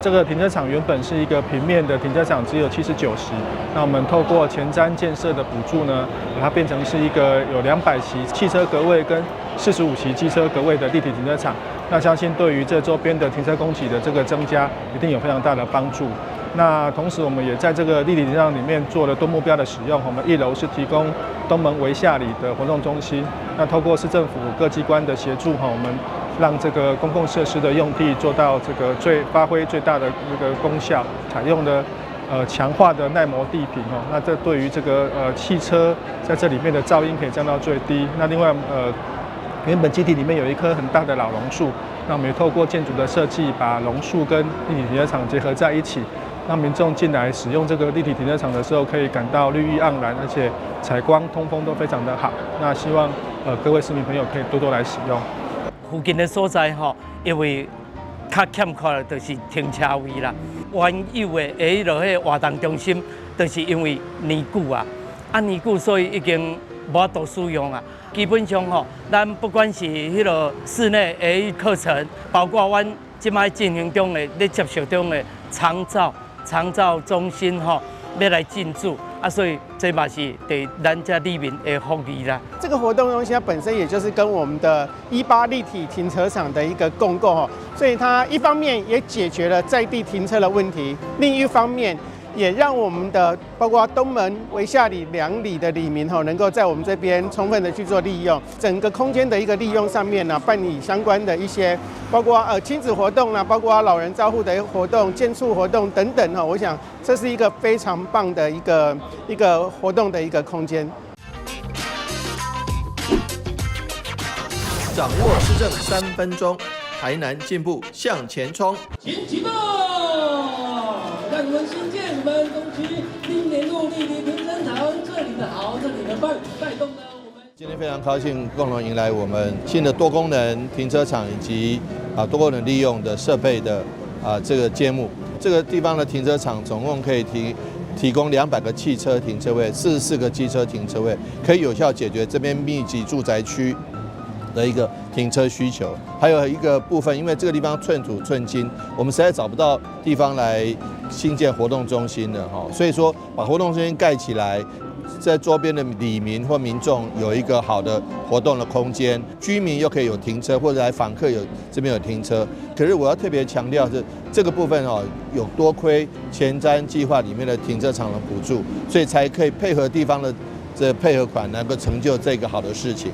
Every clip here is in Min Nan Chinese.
這個停車場原本是一個平面的停車場，只有79席。那我們透過前瞻建設的補助呢，把它變成是一個有200席汽車格位跟45席機車格位的立體停車場。那相信對於這周邊的停車供給的這個增加，一定有非常大的幫助。那同時，我們也在這個立體停車場裡面做了多目標的使用。我們一樓是提供東門圍下里的活動中心。那透過市政府各機關的協助，哈，我們讓這個公共設施的用地做到這個最發揮最大的那個功效，採用的強化的耐磨地坪哦，那這對於這個汽車在這裡面的噪音可以降到最低。那另外原本基地裡面有一棵很大的老榕樹，那我們也透過建築的設計，把榕樹跟立體停車場結合在一起，讓民眾進來使用這個立體停車場的時候，可以感到綠意盎然，而且採光通風都非常的好。那希望各位市民朋友可以多多來使用。附近的所在吼，因為較欠缺的就是停車位啦。原有的彼個活動中心，就是因為年久啊，啊年久所以已經無法度使用啊。基本上吼，咱不管是彼個室內的課程，包括阮這擺進行中的、咧接受中的長照中心吼，欲來進駐。啊，所以這嘛是對咱遮里民的福利啦。這個活動中心它本身也就是跟我們的18立體停車場的一個共構哦，所以它一方面也解決了在地停車的問題，另一方面也讓我們的包括東門、圍下里兩里的里民吼，能夠在我們這邊充分的去做利用，整個空間的一個利用上面呢，辦理相關的一些，包括親子活動啦，包括老人照護的活動、健促活動等等哈，我想這是一個非常棒的一個活動的一個空間。掌握市政3分鐘，台南進步向前衝。請啟動，讓我們新建我們東區新年路立體停車場，這裡的好，這裡的棒，帶動了我們。今天非常高興，共同迎來我們新的多功能停車場以及多功能利用的設備的這個揭幕。這個地方的停車場總共可以提供200個汽車停車位，44個機車停車位，可以有效解決這邊密集住宅區的一個停車需求。還有一個部分，因為這個地方寸土寸金，我們實在找不到地方來興建活動中心了哈，所以說把活動中心蓋起來，在周邊的里民或民眾有一個好的活動的空間，居民又可以有停車，或者來訪客有這邊有停車。可是我要特別強調是這個部分哦，有多虧前瞻計劃裡面的停車場的補助，所以才可以配合地方的這配合款，能夠成就這個好的事情。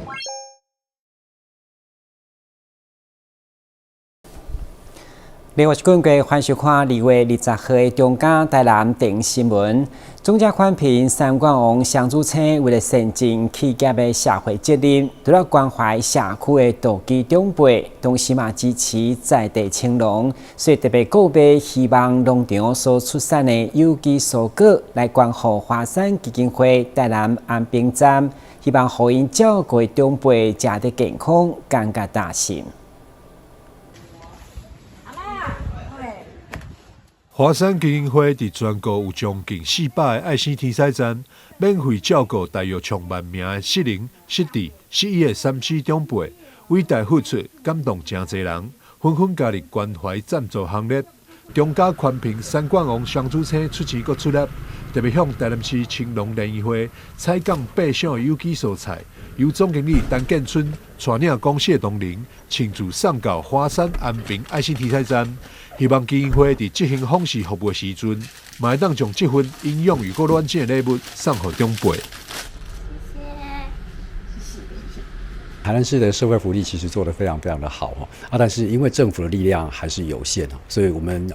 另外，根據歡迎收看2月20號的中嘉台南電新聞，中嘉寬頻三冠王雙子星為了善盡企業的社會責任，除了關懷社區的獨居長輩，同時嘛支持在地青農，所以特別購買希望農場所出產的有機蔬果來捐予華山基金會台南安平站，希望予𪜶照顧的長輩食得健康，感覺踏實。華山基金會佇全國有將近400個愛心天使站，免費照顧大約上萬名的失能、失智、失憶的3C長輩，偉大付出感動誠濟人，紛紛加入關懷贊助行列。中嘉寬頻三冠王雙子星出錢閣出力，特別向台南市青農聯誼會採購8箱的有機蔬菜，由總經理陳建春帶領公司的同仁親自送到華山安平愛心天使站。希望基金會佇執行訪視服務的時陣，嘛會當將這份營養又閣暖心的禮物送予長輩。台南市的社會福利其實做得非常非常的好啊，但是因為政府的力量還是有限，所以我們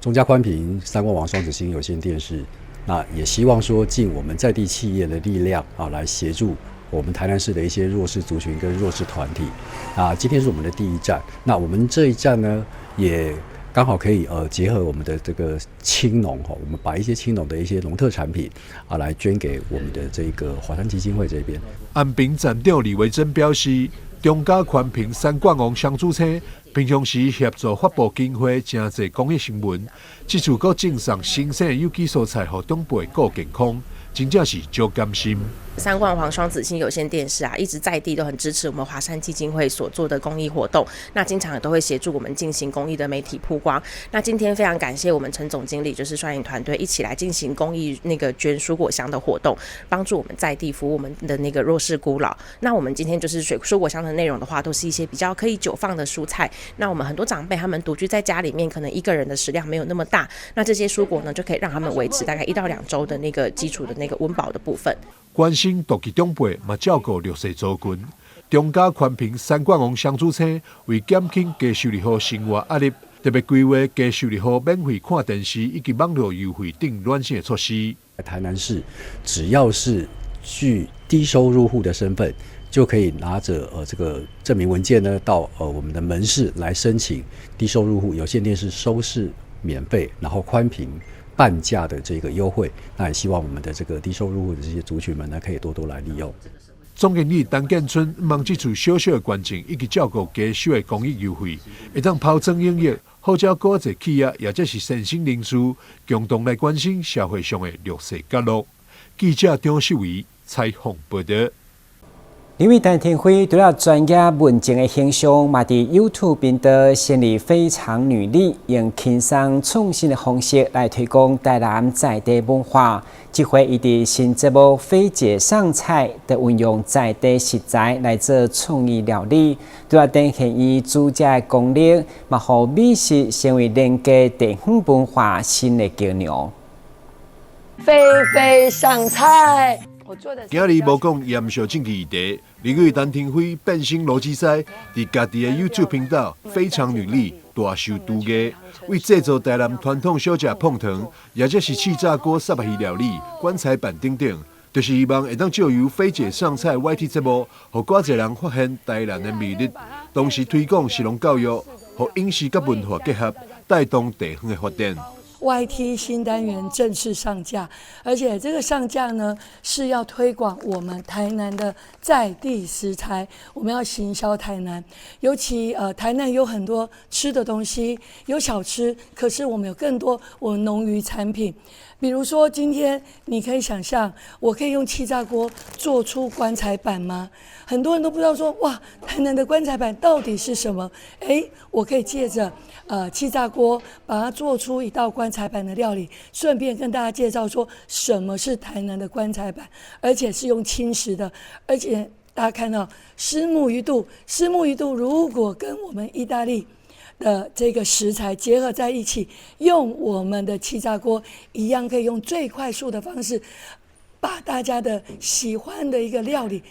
中嘉寬頻三冠王雙子星有線電視，那也希望說盡我們在地企業的力量啊，來協助我們台南市的一些弱勢族群跟弱勢團體。啊，今天是我們的第一站，那我們這一站呢，也剛好可以結合我們的這個青農哈，我們把一些青農的一些農特產品啊，來捐給我們的這個華山基金會這邊。安平站長李維珍表示，中嘉寬頻三冠王雙子星平常時協助發布基金會誠濟公益新聞，這次閣贈送新鮮的有機蔬菜，予長輩顧健康，真正是足甘心。三冠王雙子星有線電視啊，一直在地都很支持我們華山基金會所做的公益活動，那經常也都會協助我們進行公益的媒體曝光。那今天非常感謝我們陳總經理，就是率領團隊一起來進行公益那個捐蔬果箱的活動，幫助我們在地服務我們的那個弱勢孤老。那我們今天就是水蔬果箱的內容的話，都是一些比較可以久放的蔬菜。那我們很多長輩他們獨居在家裡面，可能一個人的食量沒有那麼大，那這些蔬果呢，就可以讓他們維持大概1到2週的那個基礎的那個溫飽的部分。關心獨居長輩，嘛照顧弱勢族群。中嘉寬頻三冠王雙子星為減輕低收入戶生活壓力，特別規劃低收入戶免費看電視以及網路優惠等暖心的措施。台南市只要是具低收入戶的身份，就可以拿着這個證明文件呢，到我們的門市來申請低收入戶有線電視收視免費，然後寬頻半價的這個優惠，那也希望我們的這個低收入戶的這些族群們呢，可以多多來利用。總經理陳建春望這次小小的捐贈以及照顧低收的公益優惠，會當拋磚引玉，號召閣濟企業，抑者是善心人士，共同來關心社會上的弱勢角落。記者張秀維採訪報導。因為陳亭妃除了專業文靜的形象，嘛佇 YouTube 頻道成立非常女力，用輕鬆創新的方式來推廣台南在地文化。這回伊佇新節目《菲姐上菜》的運用在地食材來做創意料理，除了展現伊煮食的功力，嘛予美食成為連結地方文化新的橋梁。菲菲上菜。今日無講嚴肅政治議題，立委陳亭妃變身邏輯師，佇家己的 YouTube 頻道《非常女力》大秀廚藝，為製作台南傳統小食椪糖，抑者是氣炸鍋虱目魚料理、棺材板等等，就是希望會當藉由菲姐上菜 YT 節目，予閣濟人發現台南的魅力，同時推廣食農教育，予飲食佮文化結合，帶動地方的發展。 YT 新單元正式上架，而且這個上架呢是要推廣我們台南的在地食材，我們要行銷台南，尤其台南有很多吃的東西，有小吃，可是我們有更多我們農漁產品，比如說今天你可以想象，我可以用氣炸鍋做出棺材板嗎？很多人都不知道說，哇，台南的棺材板到底是什麼？哎，我可以借著氣炸鍋把它做出一道棺材板的料理，順便跟大家介紹說什麼是台南的棺材板，而且是用輕食的，而且大家看到虱目魚肚，虱目魚肚如果跟我們意大利的這個食材結合在一起，用我們的氣炸鍋一樣可以用最快速的方式，把大家的喜歡的一個料理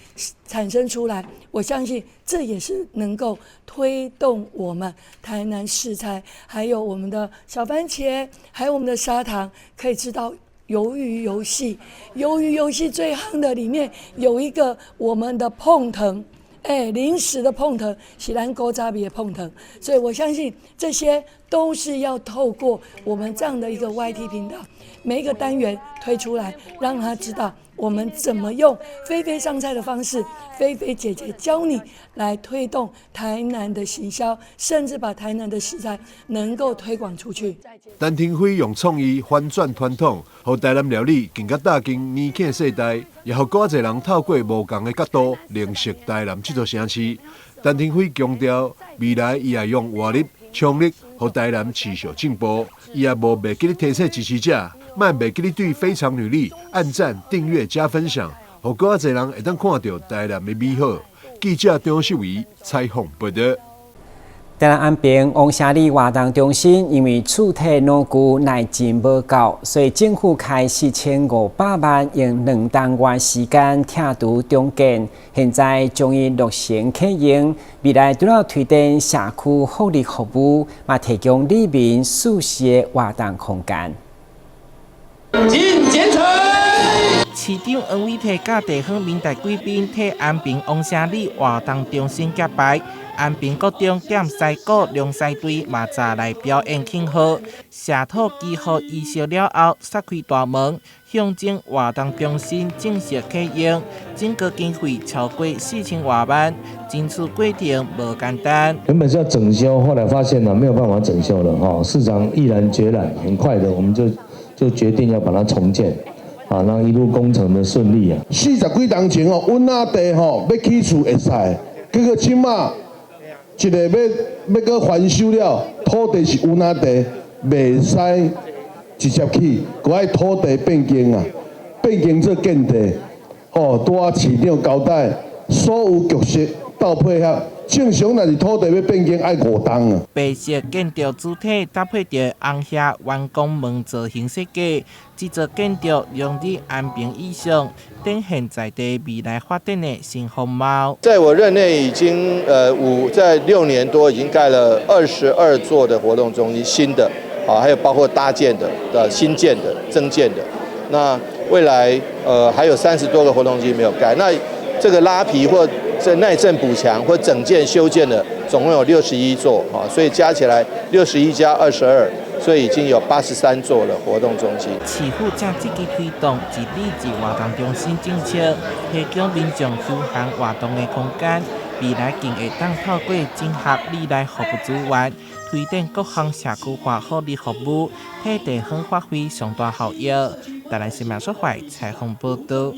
產生出來，我相信這也是能夠推動我們台南食材，還有我們的小番茄，還有我們的砂糖，可以知道魷魚遊戲，魷魚遊戲最夯的裡面有一個我們的椪糖，哎，臨時的椪糖，是咱古早味的椪糖，所以我相信這些都是要透過我們這樣的一個 YT 頻道，每一個單元推出來，讓他知道我們怎麼用菲菲上菜的方式，菲菲姐姐教你來推動台南的行銷，甚至把台南的食材能夠推廣出去。陳亭妃用創意翻轉傳統，予台南料理更加貼近年輕世代，也予閣濟人透過無仝的角度認識台南這座城市。陳亭妃強調，未來伊會用活力、衝力，予台南持續進步。伊也無袂記得提醒支持者，莫袂記得對非常女力按讚、訂閱、加分享，予閣濟人會當看著台南的美好。記者張秀維採訪報導。台南安平王城里活動中心，因為厝體農具耐震無夠，所以政府開4500萬，用2冬外時間拆除重建。現在終於落成啟用，未來除了推展社區福利服務，嘛提供里民舒適的活動空間。請檢查。市長黃偉哲佮地方民代貴賓替安平王城里活動中心揭牌。安平國中踮西鼓龍獅隊嘛早來表演慶賀，謝土祈福儀式了後，閂開大門，象徵活動中心正式啟用，整個經費超過4000外萬，爭取過程無簡單。原本是要整修，後來發現呢沒有辦法整修了，哈，市長毅然決然，很快的我們就決定要把它重建，啊，讓一路工程的順利啊。40幾年前哦，阮阿弟吼欲起厝會使，結果這馬一个欲閣翻修了，土地是阮阿弟，袂使直接起，閣愛土地變更啊，變更做建地，吼，拄仔市長交代，所有局勢鬥配合。正常若是土地欲變更愛5冬啊。白色建築主體搭配著紅瓦圓拱門造型設計，這座建築融入安平意象，展現在地未來發展的新風貌。在我任內已經在6年多已經蓋了22座的活動中心，新的啊，還有包括搭建的、新建的、增建的。那未來還有30多個活動中心沒有蓋。那這個拉皮或這耐震補強或整建修建的，總共有61座啊，所以加起來61加22，所以已經有83座的活動中心。市府正積極推動一里一活動中心政策，提供民眾休閒活動的空間。未來更會當透過整合里內服務資源，推展各項社區化福利服務，替地方發揮上大效益。台南新聞蘇懷採訪報導。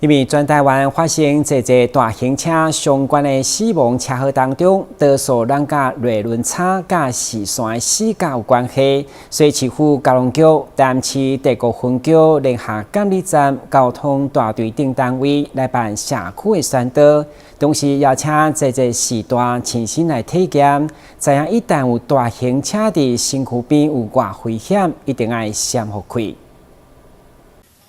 因為全台灣發生濟濟大型車相關的死亡車禍當中，多數攏佮內輪差佮視線死角有關係，所以市府交通局、台南市第五分局聯合監理站、交通大隊等單位來辦社區的宣導，同時邀請濟濟士大親身來體驗，知影一旦有大型車佇身軀邊有偌危險，一定愛閃予開。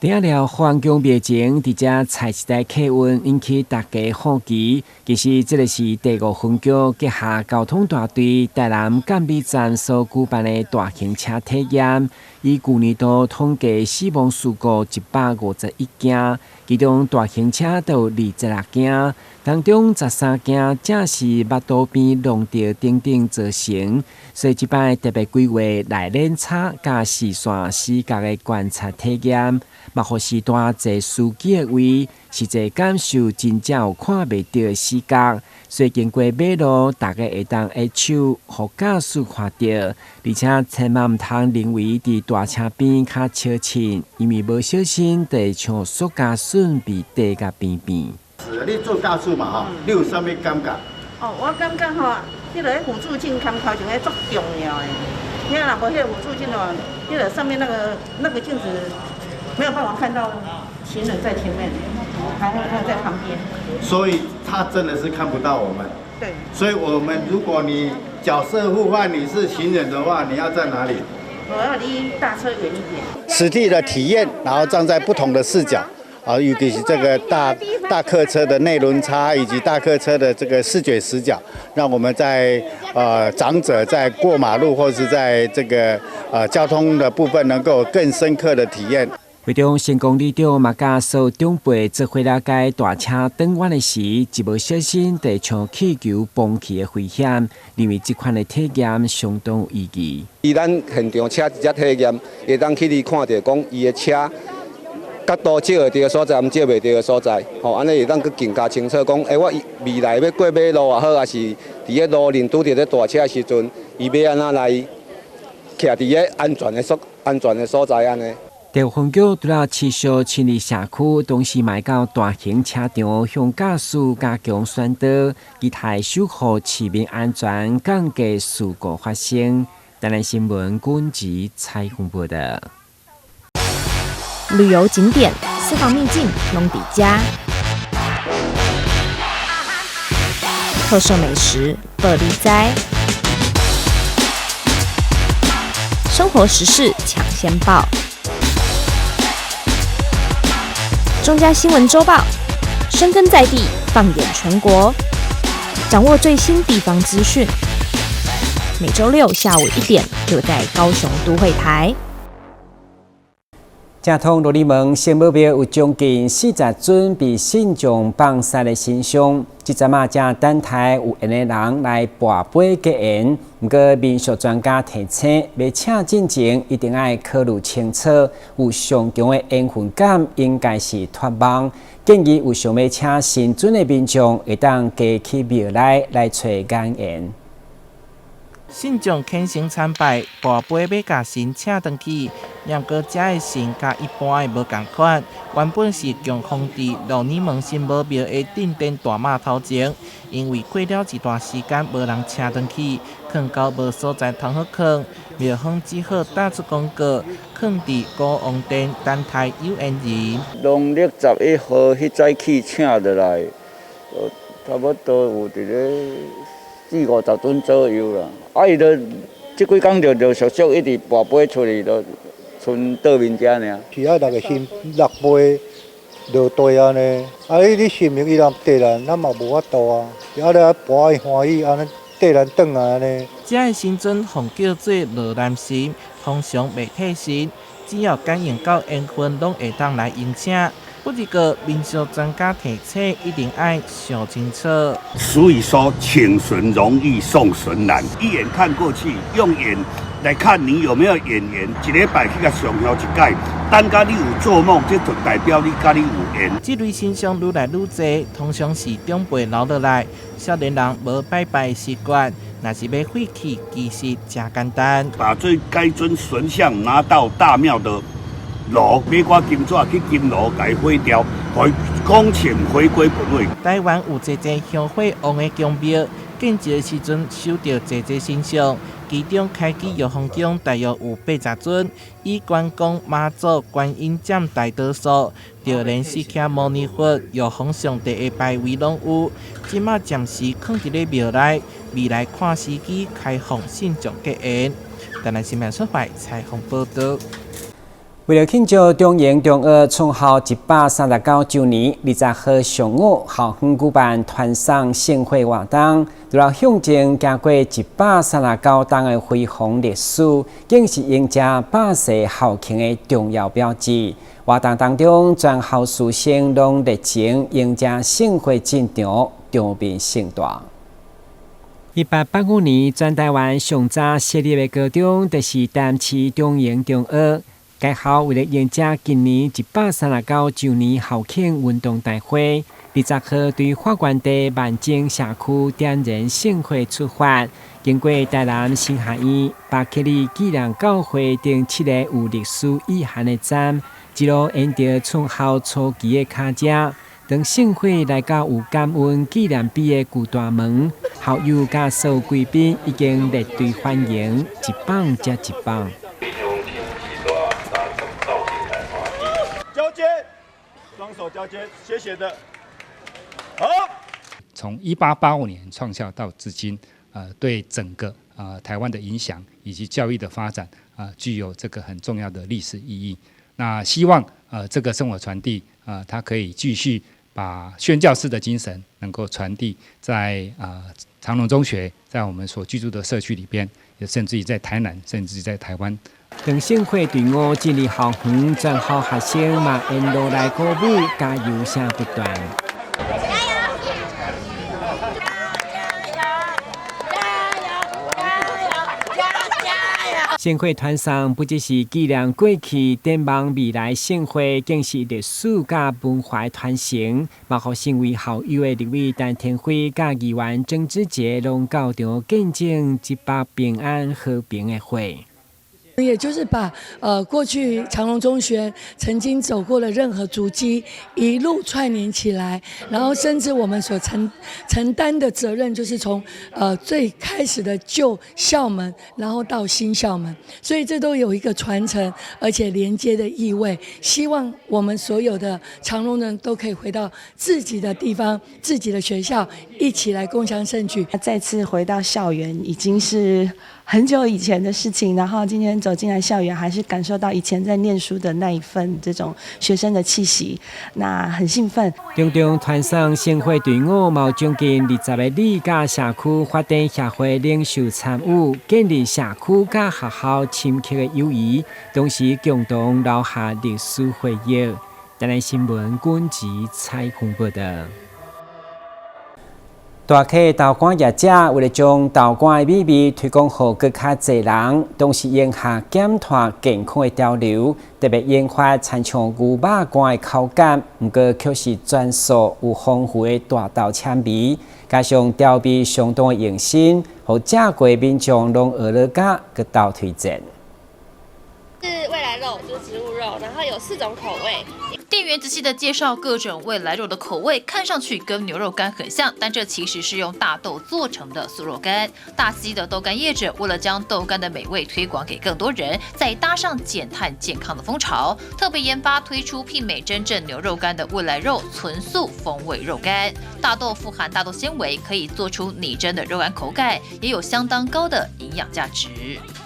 頂了環境滅前，佇遮採一台客運，引起大家好奇。其實，這个是第五分局轄下交通大隊台南監理站所舉辦的大型車體驗。以舊年度統計死亡事故151件，其中大型車就有26件，當中13件正是腹肚邊弄著等等造成。所以這擺特別規劃內輪差佮視線死角的觀察體驗。嘛，予士大坐司機的位，實際感受真正有看袂著的死角，所以經過馬路，大家會當下手，予駕駛看著，而且千萬毋通認為佇大車邊較小心，因為無小心就會像塑膠筍被綴共邊邊。是，你做駕駛嘛吼，你有啥物感覺？哦，我感覺吼，彼个輔助鏡看頭前彼足重要的，你若無彼个輔助鏡的話，彼个上面那個鏡子。沒有辦法看到行人在前面，還有在旁邊，所以他真的是看不到我們。對。所以我們如果你角色互換，你是行人的話，你要在哪裡？我要離大車遠一點。實地的體驗，然後站在不同的視角，啊，尤其是這個大客車的內輪差以及大客車的這個視覺死角，讓我們在長者在過馬路或是在這個交通的部分，能夠更深刻的體驗。會中成功里長嘛，佮所有長輩做伙了解大車轉彎的時，一無小心就會像氣球崩去的危險，認為這款的體驗相當有意義。以咱現場車直接體驗，會當去佇看著講伊的車角度照會著的所在，毋照袂著的所在，吼，按呢會當閣更加清楚講，欸，我未來欲過馬路也好，抑是佇咧路面拄著咧大車的時陣，伊欲按怎來徛佇咧安全的所在按呢。第五分局除了持續清理社區，同時嘛到大型車場向駕駛加強宣導，期待守護市民安全，降低事故發生。台南新聞軍籍採訪報道。旅遊景點、私房秘境攏佇遮，特色美食報你知，生活時事搶先報。中嘉新聞週報，深耕在地，放眼全國，掌握最新地方資訊。每週六下午1點，就在高雄都會台。正統鹿耳門聖母廟有將近40尊被信眾放生的神像，這陣仔正等待有緣的人來跋杯結緣。毋過民俗專家提醒，欲請進前一定愛考慮清楚，有上強的緣分感，應該是脫網。建議有想欲請神尊的民眾，會當加去廟內來揣眼緣。信眾虔誠參拜，跋杯欲共神請轉去。毋過遮的神佮一般的無仝款，原本是供奉佇鹿耳門聖母廟的鎮殿大媽頭前，因為過了一段時間無人請轉去，囥到無所在通好囥，廟方只好打出廣告，囥佇古王殿等待有緣人。農曆11號彼早起請落來，差不多有佇咧四五十尊左右啦。啊，伊就這幾工陸陸續續一直跋杯出去，就賰桌面遮爾。是愛六个神六杯落地按呢，啊，你神明伊若綴咱，咱嘛無法度啊。啊，咧跋伊歡喜，按呢綴咱轉來按呢。遮的神尊奉叫做羅南神，通常袂替身，只要感應到緣分，攏會當來迎請。不過，民俗專家提醒，一定愛想清楚。所以說，請神容易送神難。一眼看過去，用眼來看你有沒有眼緣。一禮拜去共上香一擺，等共你有做夢，這就代表你佮你有緣。這類神像愈來愈濟，通常是長輩留落來，少年人無拜拜習慣，若是欲廢去，其實誠簡單。把這該尊神像拿到大廟的爐，買掛金紙去金爐共伊火掉，予恭請回歸本位。台灣有濟濟香火旺的宮廟，建造的時陣收著濟濟神像，其中開基玉皇宮大約有80尊，以關公、媽祖、觀音佔大多數，就連釋迦牟尼佛、玉皇上帝的牌位攏有。這馬暫時囥佇咧廟內，未來看時機開放信眾結緣。台南新聞出發採訪報導。為了慶祝中營中學創校139週年，20號上午，校方舉辦傳送聖火活動，除了向前行過139冬的輝煌歷史，更是迎接百歲校慶的重要標誌。活動當中，全校師生攏熱情迎接聖火進場，場面盛大。1885年，全台灣上早設立的高中，就是台南市中營中學。該校為了迎接今年139週年校慶運動大會，20號對發源地萬正社區點燃聖火出發，經過台南神學院、巴克利紀念教會等七個有歷史意涵的站，一路沿著創校初期的跤跡，當聖火來到有感恩紀念碑的舊大門，校友佮所有貴賓已經列隊歡迎，一棒接一棒。交接，雙手交接，謝謝的。好。從1885年創校到至今，對整個台灣的影響以及教育的發展啊，具有這個很重要的歷史意義。那希望這個聖火傳遞啊，它可以繼續把宣教士的精神能夠傳遞在長榮中學，在我們所居住的社區裡邊，也甚至於在台南，甚至於在台灣。當聖火隊伍進入校園，全校學生嘛沿路來鼓舞，加油聲不斷。加油！加油！加油！加油！聖火傳送不只是紀念過去、展望未來盛會，更是歷史佮文化傳承。嘛，予身為校友的立委陳亭妃佮議員曾志杰攏到場見證這把平安和平的火。也就是把過去長榮中學曾經走過的任何足跡一路串聯起來，然後甚至我們所承擔的責任，就是從最開始的舊校門，然後到新校門，所以這都有一個傳承而且連接的意味。希望我們所有的長榮人都可以回到自己的地方、自己的學校，一起來共襄盛舉。再次回到校園已經是很久以前的事情，然後今天走進來校園，還是感受到以前在念書的那一份這種學生的氣息，那很興奮。中中團選盛會隊伍，嘛有將近20个里佮社區發展協會領袖參與，建立社區佮學校深刻的友誼，同時共同留下歷史回憶。台南新聞軍籍採訪報道。大溪豆乾業者為了將豆乾的美味推廣予閣較濟人，同時迎合減碳健康的潮流，特別研發親像牛肉乾的口感，毋過卻是全素有豐富的大豆纖維，加上調味相當的用心，予食過民眾攏學了甲閣鬥推薦。是未來肉，就是植物肉，然後有四種口味。店員仔細的介紹各種未來肉的口味，看上去跟牛肉乾很像，但這其實是用大豆做成的素肉乾。大溪的豆乾業者為了將豆乾的美味推廣給更多人，再搭上減碳健康的風潮，特別研發推出媲美真正牛肉乾的未來肉純素風味肉乾。大豆富含大豆纖維，可以做出擬真的肉乾口感，也有相當高的營養價值。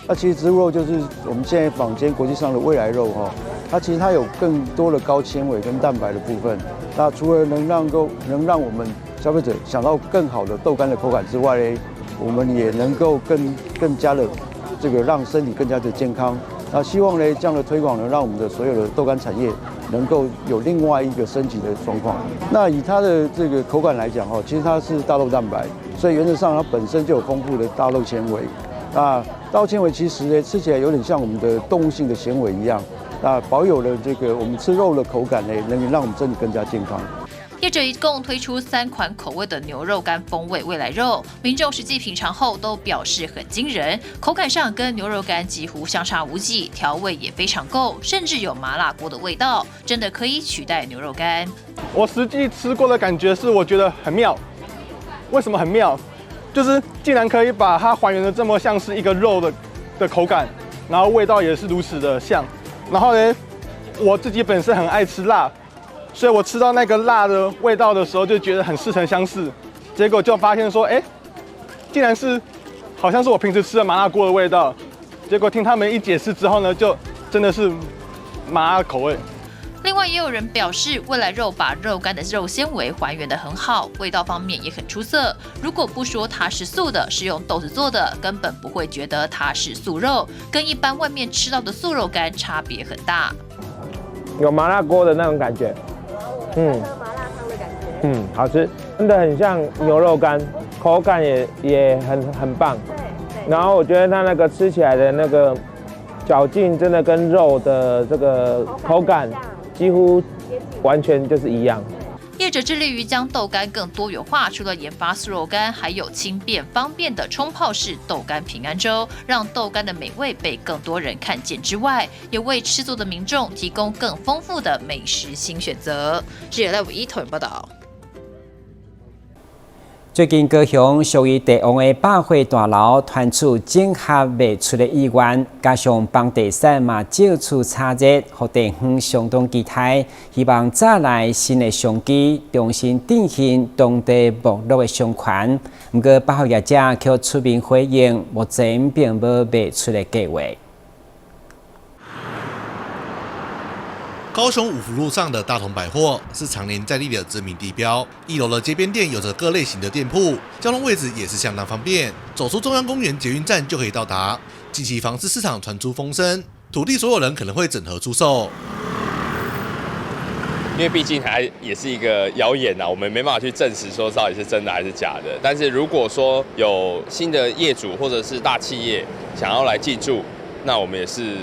那其實植物肉就是我們現在坊間國際上的未來肉哈，它其實它有更多的高纖維跟蛋白的部分。那除了能讓我們消費者想到更好的豆乾的口感之外呢，我們也能夠更加的這個讓身體更加的健康。那希望呢這樣的推廣能讓我們的所有的豆乾產業能夠有另外一個升級的狀況。那以它的這個口感來講哈，其實它是大豆蛋白，所以原則上它本身就有豐富的大豆纖維。那大豆纖維其實呢吃起來有點像我們的動物性的纖維一樣，那保有了這個我們吃肉的口感呢，能讓我們身體更加健康。業者一共推出三款口味的牛肉乾風味未來肉，民眾實際品嘗後都表示很驚人，口感上跟牛肉乾幾乎相差無幾，調味也非常夠，甚至有麻辣鍋的味道，真的可以取代牛肉乾。我實際吃過的感覺是，我覺得很妙。為什麼很妙？就是竟然可以把它還原的這麼像是一個肉的口感，然後味道也是如此的像。然後呢，我自己本身很愛吃辣，所以我吃到那個辣的味道的時候，就覺得很似曾相識。結果就發現說，哎，竟然是好像是我平時吃的麻辣鍋的味道。結果聽他們一解釋之後呢，就真的是麻辣口味。另外，也有人表示，未來肉把肉乾的肉纖維還原得很好，味道方面也很出色。如果不說它是素的，是用豆子做的，根本不會覺得它是素肉，跟一般外面吃到的素肉乾差別很大。有麻辣鍋的那種感覺，麻辣燙的感覺，好吃，真的很像牛肉乾，口感也很棒。然後我覺得它那個吃起來的那個嚼勁，真的跟肉的這個口感幾乎完全就是一樣。業者致力於將豆乾更多元化，除了研發素肉乾，還有輕便方便的沖泡式豆乾平安粥，讓豆乾的美味被更多人看見之外，也為吃素的民眾提供更豐富的美食新選擇。記者賴偉一投報道。最近高雄屬於地王的百貨大樓傳出整合賣出的意願，加上房地產嘛借勢炒熱，予地方相當期待，希望帶來新的商機，重新振興當地沒落的商圈。毋過百貨業者卻出面回應，目前並無賣出的計劃。高雄五福路上的大同百貨是常年在地的知名地標。一樓的街邊店有着各類型的店鋪，交通位置也是相當方便，走出中央公園捷運站就可以到達。近期房市市場傳出風聲，土地所有人可能會整合出售。因為畢竟還也是一個謠言啊，我們沒辦法去證實說到底是真的還是假的。但是如果說有新的業主或者是大企業想要來進駐，那我們也是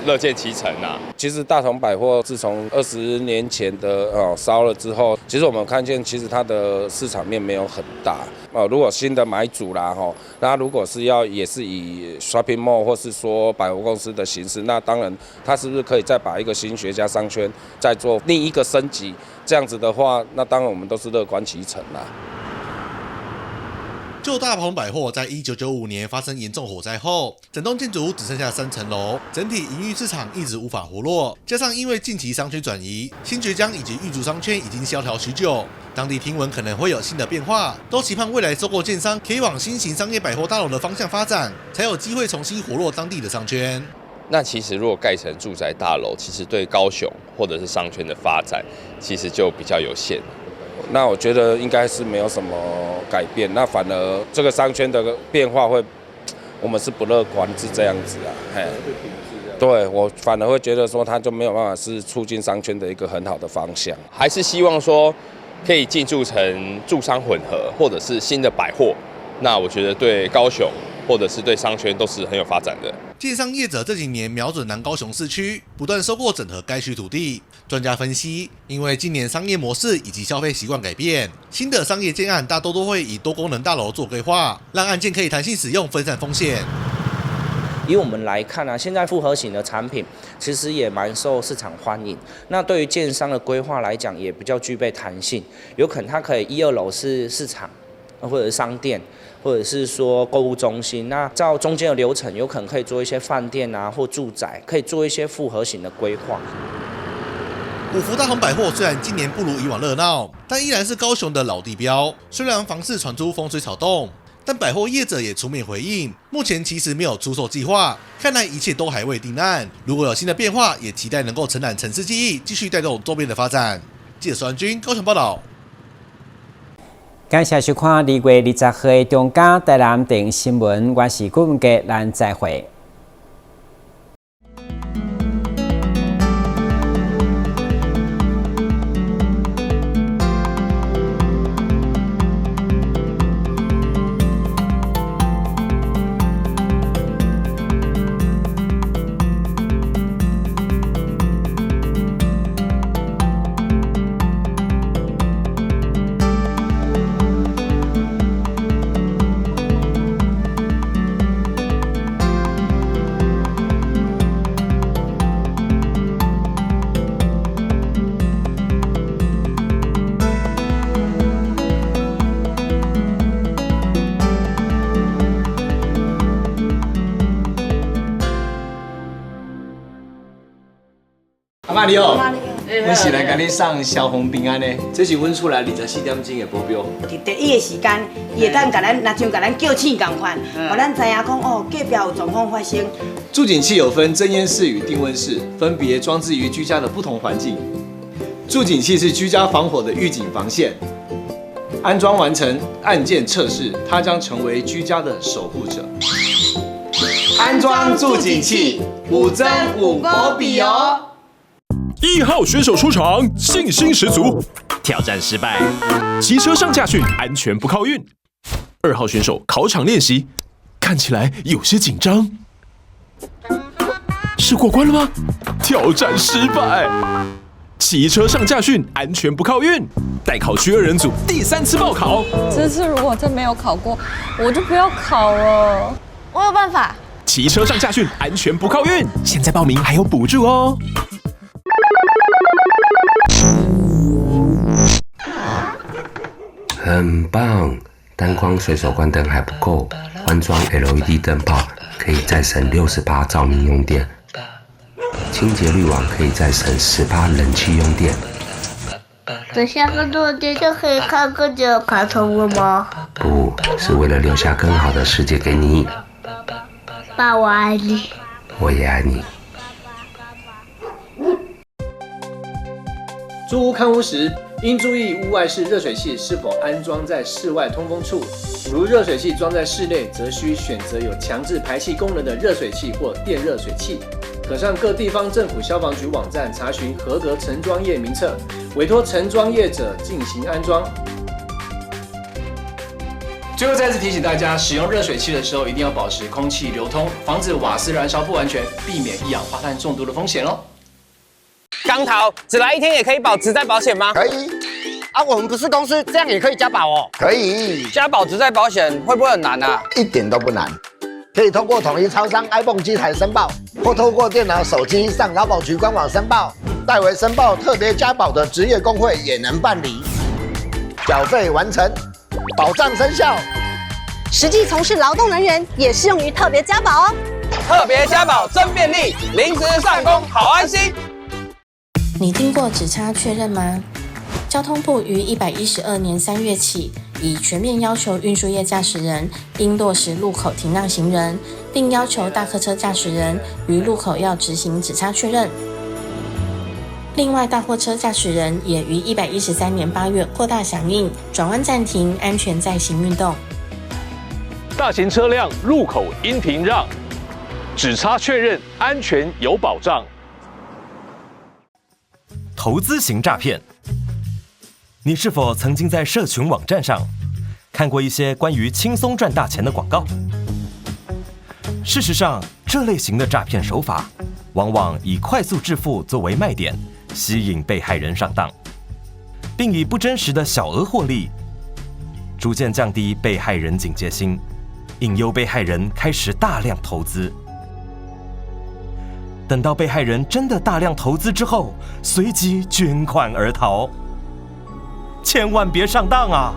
樂見其成啊。其實大同百貨自從20年前的燒了之後，其實我們看見其實它的市場面沒有很大哦。如果新的買主啦吼，那如果是要也是以 shopping mall 或是說百貨公司的形式，那當然它是不是可以再把一個新學家商圈再做另一個升級？這樣子的話，那當然我們都是樂觀其成啦。旧大鹏百货在1995年发生严重火灾后，整栋建筑物只剩下3层楼，整体营运市场一直无法活络。加上因为近期商圈转移，新崛江以及玉竹商圈已经萧条许久。当地听闻可能会有新的变化，都期盼未来收购建商可以往新型商业百货大楼的方向发展，才有机会重新活络当地的商圈。那其实如果盖成住宅大楼，其实对高雄或者是商圈的发展，其实就比较有限。那我觉得应该是没有什么改变，那反而这个商圈的变化会，我们是不乐观，是这样子啊，嘿，对，我反而会觉得说它就没有办法是促进商圈的一个很好的方向。还是希望说可以进驻成住商混合，或者是新的百货，那我觉得对高雄或者是对商圈都是很有发展的。建商业者这几年瞄准南高雄市区，不断收购整合该区土地。专家分析，因为近年商业模式以及消费习惯改变，新的商业建案大多都会以多功能大楼做规划，让案件可以弹性使用，分散风险。以我们来看啊，现在复合型的产品其实也蛮受市场欢迎。那对于建商的规划来讲，也比较具备弹性，有可能它可以一二楼是市场，或者是商店，或者是说购物中心，那照中间的流程，有可能可以做一些饭店啊或住宅，可以做一些复合型的规划。五福大同百货虽然今年不如以往热闹，但依然是高雄的老地标。虽然房市传出风吹草动，但百货业者也出面回应，目前其实没有出售计划。看来一切都还未定案。如果有新的变化，也期待能够承揽城市记忆，继续带动周边的发展。记者孙军高雄报道。感谢收看2月20号的中嘉台南电新闻，我是郭文杰，咱再会。阿嬤你好，阮是来共你送消防平安的，这是阮厝内24点钟的保镖。伫第一个时间，伊会当共咱，若像共咱叫醒仝款，予咱知影讲哦，隔壁有状况发生。住警器有分增烟室与定温室，分别装置于居家的不同环境。住警器是居家防火的预警防线，安装完成按键测试，它将成为居家的守护者。安装住警器，五增五保比哦。1号选手出场，信心十足，挑战失败，骑车上驾训，安全不靠运。2号选手考场练习，看起来有些紧张，是过关了吗？挑战失败，骑车上驾训，安全不靠运。待考区2人组第3次报考，这次如果真没有考过，我就不要考了。我有办法。骑车上驾训，安全不靠运，现在报名还有补助哦。很棒，单光随手关灯还不够，换装 LED 灯泡可以再省60%照明用电，清洁滤网可以再省10%冷气用电。等下更多的电就可以看更久的卡通了吗？不是为了留下更好的世界给你。爸，我爱你。我也爱你。租屋看屋时，应注意屋外式热水器是否安装在室外通风处。如热水器装在室内，则需选择有强制排气功能的热水器或电热水器。可上各地方政府消防局网站查询合格承装业名册，委托承装业者进行安装。最后再次提醒大家，使用热水器的时候一定要保持空气流通，防止瓦斯燃烧不完全，避免一氧化碳中毒的风险哦。钢头，只来一天也可以保职灾保险吗？可以。啊，我们不是公司，这样也可以加保哦。可以。加保职灾保险会不会很难啊？一点都不难，可以通过统一超商 iPhone 机台申报，或透过电脑、手机上劳保局官网申报，代为申报特别加保的职业工会也能办理。缴费完成，保障生效。實際從事勞動人員也適用於特別加保哦。特別加保真便利，臨時上工好安心。你聽過指差確認嗎？交通部於112年3月起，已全面要求運輸業駕駛人應落實路口停讓行人，並要求大客車駕駛人於路口要執行指差確認。另外，大貨車駕駛人也於113年8月擴大響應轉彎暫停、安全載行運動。大型車輛路口應停讓，指差確認安全有保障。投資型詐騙，你是否曾經在社群網站上看過一些關於輕鬆賺大錢的廣告？事實上，這類型的詐騙手法往往以快速致富作為賣點，吸引被害人上當，並以不真實的小額獲利，逐漸降低被害人警戒心，引誘被害人開始大量投資。等到被害人真的大量投資之後，隨即捲款而逃。千萬別上當啊！